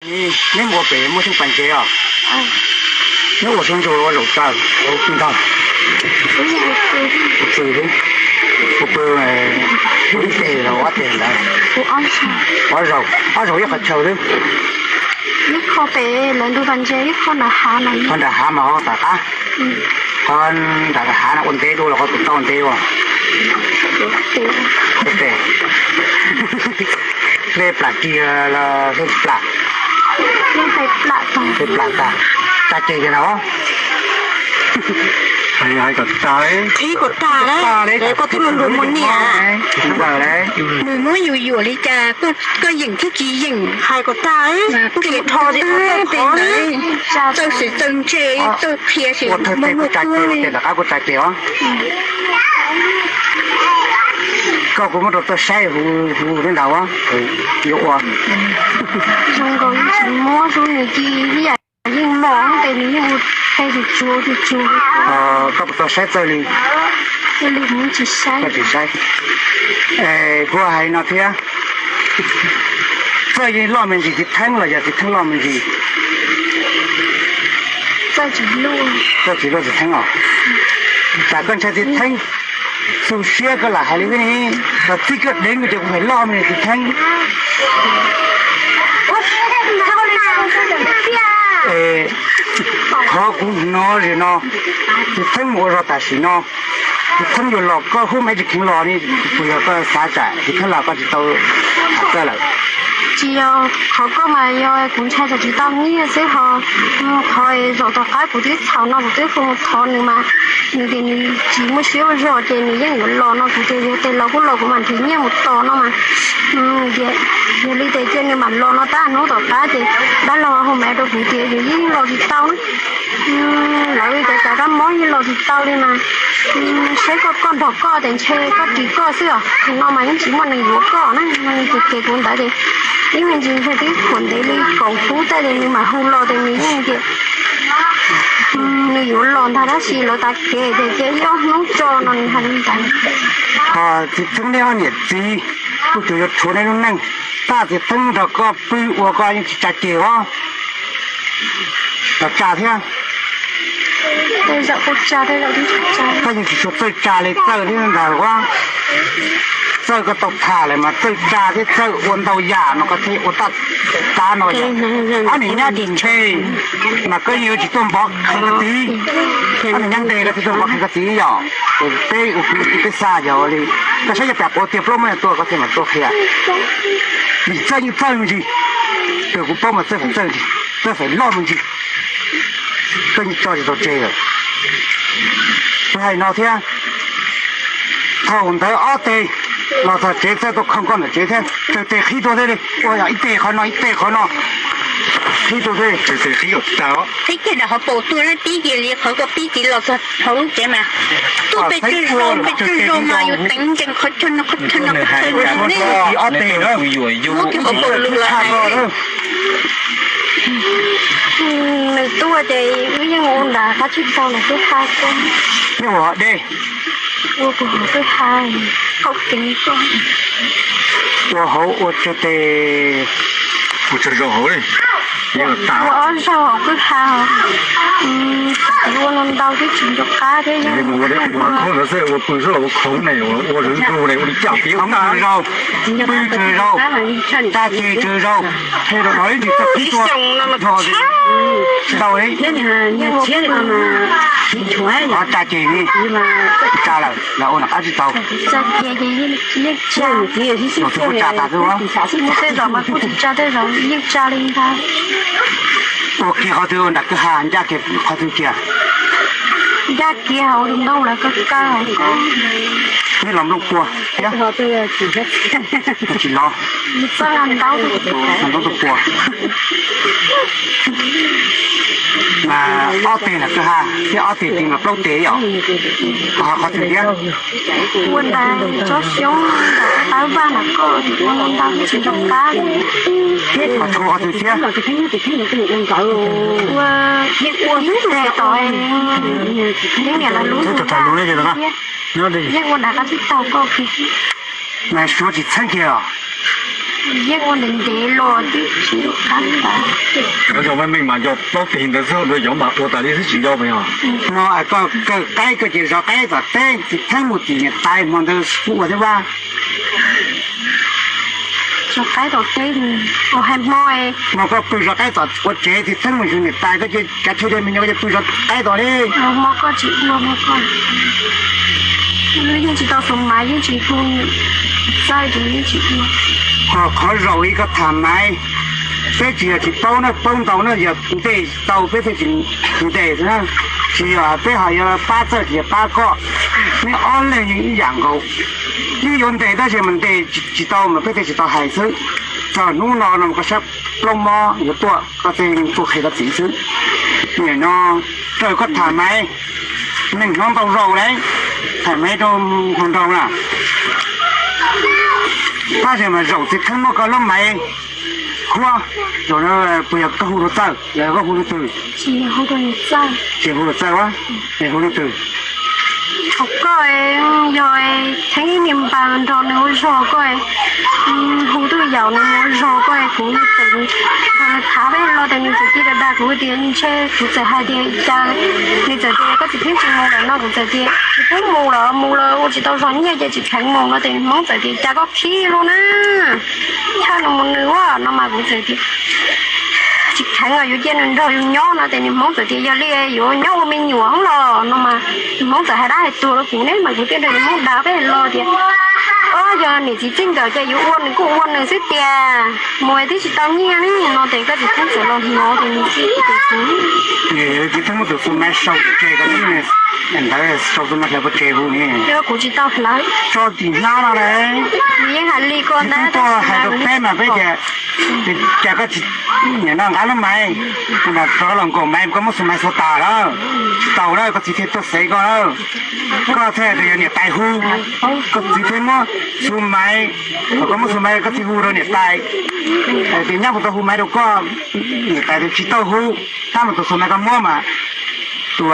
Neb mus ua pem muaj xyoob pas ntses os? Neb ua xyoob ntsuag ua zaum tsaws ua pw ntag? Pw, pw, ua ib teg los ua ob teg ntawd? Ob zaug, ob zaug ib qhov chaw xwb. Ib qho pem lawv ntug pas ntses, ib qho nram hav mas ho tom qab. Qhov nram hav no ua ntev dua los qhov tus tau ntev dua? Hle plam kiag los hle tsis plam? Hle plam tag, tag ceg kiag na. Hais kom tag, qhib kom tag, koj twb luag luag mus niam. Nws muab yus yuam li cas koj yeem thiab tsis yeem. Hais kom tag, txawj xwm txawj ntse, txawj qhia xwm muaj muaj kuj. Koj kuv muab rau txawj saib huv huv li ntawd yuav ua. Zoo nkaus tsis muab zoo nws ci ib yam yeej mom tes nws yeej ua teg tsuag tsuag tsuag. Koj puas tau saib txawj li? Txawj li kuv tsis saib. Koj tsis saib. Kuv hais no thiab, txawj yeej loj me ntsis txiv theeb los yog txiv theeb loj me ntsis? Txawj tsis luaj. Txawj tsis luaj txiv theeb os. Tsam koj ntshai txiv theeb tu siab koj lam hais li, los txij koj deev kuv ces kuv hais loj me ntsis txiv theeb. Qhov kuv hnov zim no, txiv theeb mus ua zog tam sim no, txiv theeb yuav los koj hub me tsis kheev los li, puas yog koj xav tsam txiv theeb los koj tsis tau tham txawj lawm? Tsis yog qhov koj mas yog kuv ntshai tsam tsis tau nyiaj xwb ho. Qhov zaum tom qab kuv twb txhaum no kuv twb hu thov nws mas nws tias nws tsis muaj siab ua zog ces nws yeej yuav los no kuv tias yog tes los kuj los kuv mam nrhiav nyiaj mus tos no mas. Yog li tes cia nws mam los no tab hnub tom qab ces dab laug hu mas rau kuv tias yus yeej los tsis tau na. Lawv li tias cov kab mob yeej los tsis tau li mas. Saib koj koj nrog koj tes ntshe koj ris koj xwb os no mas yeej tsis muaj neeg yuav koj na. Ces kuv ntawd ces ib me ntsis ntshe twb khuam ntev li kaum hnub tas ces nws mam hu los ces nws yeej tias nws yuav los ntag tab sis lawv tav kev ces cia ib ob hnub tso no nws hais li ntawd. Txiv Theeb, nej ob niam txiv kuj tsuas yuav rhuav nej lub neej, tab txiv Theeb nrog koj pw ua koj yeej tsis tsa ceg os. Los tsa thiab. Koj yeej tsis tshua txawj tsa li, txawj thiab ntag ua. Txawj koj tau tham lawm mas txawj tsa thiab txawj ua ntau yam no koj thiaj ua taj txav no yom. Ob niam nyab ntshe mas koj yeej yuav tsis tuaj npov kheev koj txiv. Ob niam nyab ntshe koj thiaj tuaj npov kheev koj txiv yom. Peb ua kwv tij peb xav yog ua li, koj saib yog pam quav tiag plaub muab yog tuaj koj thiaj mam tuaj qhia. Vim txawj yeej txawj me ntsis, tus kuv paub mas txawj feem txawj ntsis, txawj feem loj me ntsis. Koj yeej tso tsis tau tseg lawm. Kuv hais no thiab, thaum ntawd ob teg los txog tsev txawj tau khoom koj ntawm tsev thiab, tsawg teg qhib tuaj thiab li, ua yog ib teg qhov no ib teg qhov no, qhib tuaj thiab. Qhib kiag nram qhov paus tuaj na, pib kiag li qhov koj pib tiv los txog hauv lub tsev mas tuaj pes tsawg zaus pes tsawg zaus mas yus teev nkees qhov chaw no qhov chaw no qhov chaw no ne. Ob teg muab kiag qhov paus lug los hais. Nws tuaj ces wb yeej ua nram qab tsib taug los twb ha tuaj. Yeej ua dej. Ua puag hauv twb ha, qaum kev tuaj. Ua hauv ua tsawg teg? Ua tsawg zaus hauv li? Ua ob zaug hauv kwj ha. Ua no ntau twb tsis nco qab thiab. Ua dej ua khauv ntawd xwb, ua pw xwb los ua khauv ne, ua zws ntug ne, ua li cas tias khauv tsawg zaus, pw tsawg zaus, tsa ceg tsawg zaus, he rau rau ib ntsis txog pib tua, tsis tau li. Qhov tsa ceg li, tsa lawm los ua nram qab tsib taug. Tus twg kuj tsa tas xwb. Tej zaum mas kuj tsis tsa, tej zaum yeej tsa li ntag. Ua kiag qhov twg nram kwj ha, ncaj kiag qhov twg kiag? Ncaj kiag hauv tus ntoo lawv kaw kaw hauv ko. Neb los nplooj puag thiab? Tsis los. Nplooj tus puag. Mas ob teg nram kwj ha thiab ob teg tid mas plaub teg yom? Ho qhov twg thiab? Ua nram tsob xyoob, nram qab vaj nram ko, ua ntau tsis nco qab li. Ho tshuav qhov twg thiab? Ua, ua ib teg tom, yeej niam lawv lub ntawd thiab. Yeej ua nram qab tsib taug ko kiag. Mas suav tsis txheeb kiag os. Yeej ua ntev ntev los twb tsis tau qab tas. Cov zos meej meej mas nco plaub teg ntawd xwb, cov yuav mas ua tas li xwb tsis nco mas yog. No koj kawg qaib koj ces zov qaib tom teb, Txiv Theeb mus tim niam tais hmo ntawd kuv ua thiab vaj. Zov qaib tom teb, ua hais hmo. No koj pw zov qaib tom quav tsev, Txiv Theeb mus yug niam tais, koj ces kav tsij me nyuam koj ces pw zov qaib tom li. Hmo koj tsis ua, hmo koj yeej tsis tau xub maiv, yeej tsis hu txawj ces yeej tsis ua. Ho qhov zaum ib koj tham maiv, peb tsis yog tsis paub na, paub ntau na, yog ntes tau peb thiaj tsis ntes na. Tsis yog peb ho yuav pab txawj tsis yog pab koj, neb ob leeg yeej ib yam nkaus. Yeej yuav ntes tab sis mas ntes tsis tau mas peb thiaj tsis tau hais xwb. Txog hnub no no koj sab plaub mob yuav tuaj koj thiaj tuaj qhia koj txiv xwb. Nim no raws koj tham maiv, neeg hnov ntau zaus lawm, tham maiv rau hluas nraug na. Tab sis mas zaum Txiv Theeb muab koj lub maiv khuab, zaum no puas yog koj hu rau txawj los koj hu leej twg? Tsis hu rau txawj. Tsis hu rau txawj a, es hu leej twg? Thaum koj yog Theeb niag npawg nrog nws ua zog koj, hu twj yaum nws ua zog koj, kuv txawm nrog nws tham peb lo tas nws txawm cia dag dag kuv tias ntshe kuv txawm hais tias cas, nws txawm tias koj txiv Theeb tsis mus lawm no kuv txawm tias tsis pub mus lawm, mus lawm ua tsis tau zog nyiaj ces tsis kheev mus no ces Hmoob txawm tias cas koj khib lub na, chab nws mus nws ua no mas kuv txawm tias tsis kheev los yuav cia nws nrog yus nyob no ces nws Hmoob txawm tias yog li yuav nyob ua me nyuam los no mas nws Hmoob txawm hais dab hais tuag rau kuv ne mas kuv thiaj nrog nws Hmoob dag peb lo tias, o, yog niam txiv txij nkawm ces yuav ua nws kuj ua nws xwb tiag, mus twb tsis tau nyiaj ne no ces koj txiv Theeb txawm los hnov ces nws thiaj tias kuv. Txiv Theeb muab tus xu maiv sau pov tseg, koj txiv ntawd sau xu maiv hlawv pov tseg hu ne. Yog kuv tsis tau hlawv. Tso tim hnab no na. Nws yeej hais li ko ntag, tuaj hais rau peb mas peb tias, cas koj tsis, nim no nqa lub maiv, rov los nkaum maiv koj muab xu maiv xuav tas lawm. Tsis tau na, koj txiv thiaj tuaj xev koj lawm. Koj thiaj tias yog niam tais hu, koj txiv thiaj muab xu maiv, koj muab xu maiv koj txiv hu rau niam tais, tias nyab puas tau hu maiv rau koj, niam tais tias tsis tau hu, tab mas tus xu maiv koj muab mas tus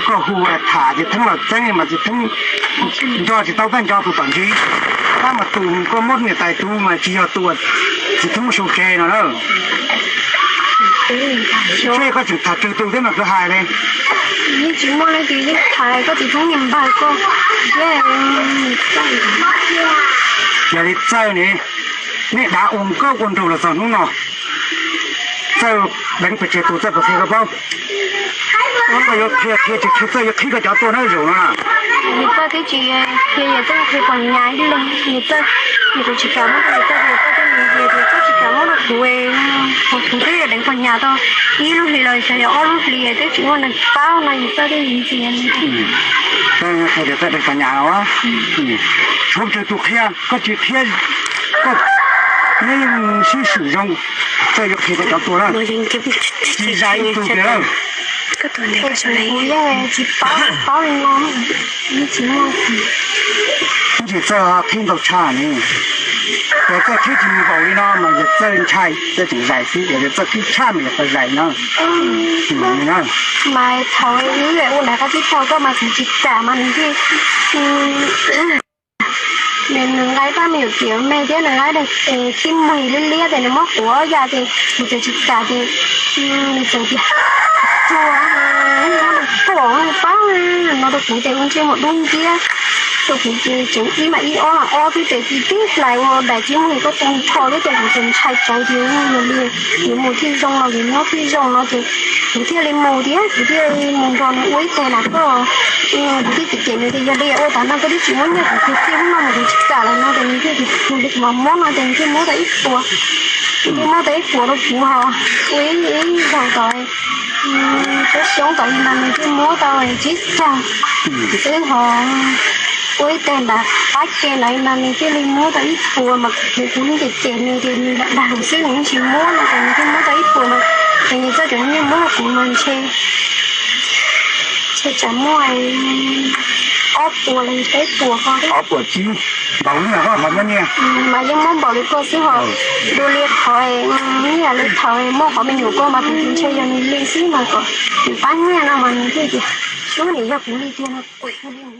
koj hu tham Txiv Theeb los txeeb mas Txiv Theeb nco tsis tau, tab nco tus tom ntsis, tab mas tus koj muab niam tais tus mas tsis yog tus Txiv Theeb muab sau tseg no na. Seb koj tseem tham tsawg tus thiab mas koj hais li. Yeej tsis muaj leej twg, yeej tham koj Txiv Theeb niag npawg koj. Yog li Txawj ne, nej dav ua nkauj ua nraug los txog hnub no, Txawj deev pes tsawg tus Txawj puas qhia koj paub? Koj yuav qhia qhia tsis qhia Txawj yuav qhib koj cov tuaj na zaum no. Yog Txawj twb tsis qhia, yog Txawj qhia pom nyas ib leeg, yog Txawj, yog kuv tsis kam muab rau yog Txawj, yog Txawj twb ntxias tias Txawj tsis kam muab rau kuv, kuv twb deev pom nyas tau ib lub hlis los xyov yog ob lub hlis twb tsis muaj neeg paub no yog Txawj twb ntxias. Txawj qhia tias Txawj deev pom nyas los, tshuav pes tsawg tus qhia, koj tsis qhia, koj, neb yeej sib swm zoo, Txawj yuav qhia koj cov tuaj na. Tsis zais ib tug kiag lawm. Kuv yeej tsis paub, paub li no, yeej tsis muaj. Ib ntsis Txawj qhib ntau tshaj ne, yog Txawj qhib tsis npaum li no mas yog Txawj ntshai, Txawj tseem zais xwb, yog Txawj qhib tshaj mas yog Txawj zais no. Mas thaum ub ua ntawd koj twb tau koj mas kuv tsis kam mas nws thiaj, nws nqa ib pab me nyuam kiag me thiab nws nqa ib daim khib muag liab liab ces nws muab quav ya ces kuv txawm tsis kam ces nws txawm tias tsuag, nws muab nws tuam nws pab no rau kuv ces ua ntsej muag dub nciab rau kuv ces tseem ib mas ib ob mas ob xwb ces tib tib hlais ua daim khib muag koj tu nrho thiab ces kuv txawm ntshai tsawv ces yog li yuav mus thiaj zoo no, yuav nyob thiaj zoo no ces kuv thiaj li mus thiab kuv thiaj li mus nrog nws ua ib teg na koj, kuv thiaj cem cem nws tias yog li ua tas no koj twb tsis muab nyiaj kuv, kuv thiaj muab no mas kuv tsis kam lawm no ces nws thiaj tias kuv li kuv mam muab no ces nws thiaj muab tau ib puas, nws thiaj muab tau ib puas rau kuv ho ua ib zaug tod, xyoob xyoob tod mas nws thiaj muab tau tsib caug xwb ho ua ib teg ntawd qab ke ntawd mas nws thiaj li muab tau ib puas mas kuv, kuv cem cem nws tias nws lam dag kuv xwb nws yeej tsis muab no ces nws thiaj muab tau ib puas no ces nws txoj cov nyiaj muab rau kuv mas ntshe, ntshe tsam muaj ob puas los yog peb puas ko. Ob puas tsib, npaum li no koj ho muab nyiaj. Mas yeej muab npaum li ko xwb ho. Dua li qhov, ib yam li thaum muaj qhov me nyuam ko mas kuv ntshe yog nws li xwb mas kom nws pab nyiaj no mas nws thiaj tias xyov nws yog kuv li tiag no kuv li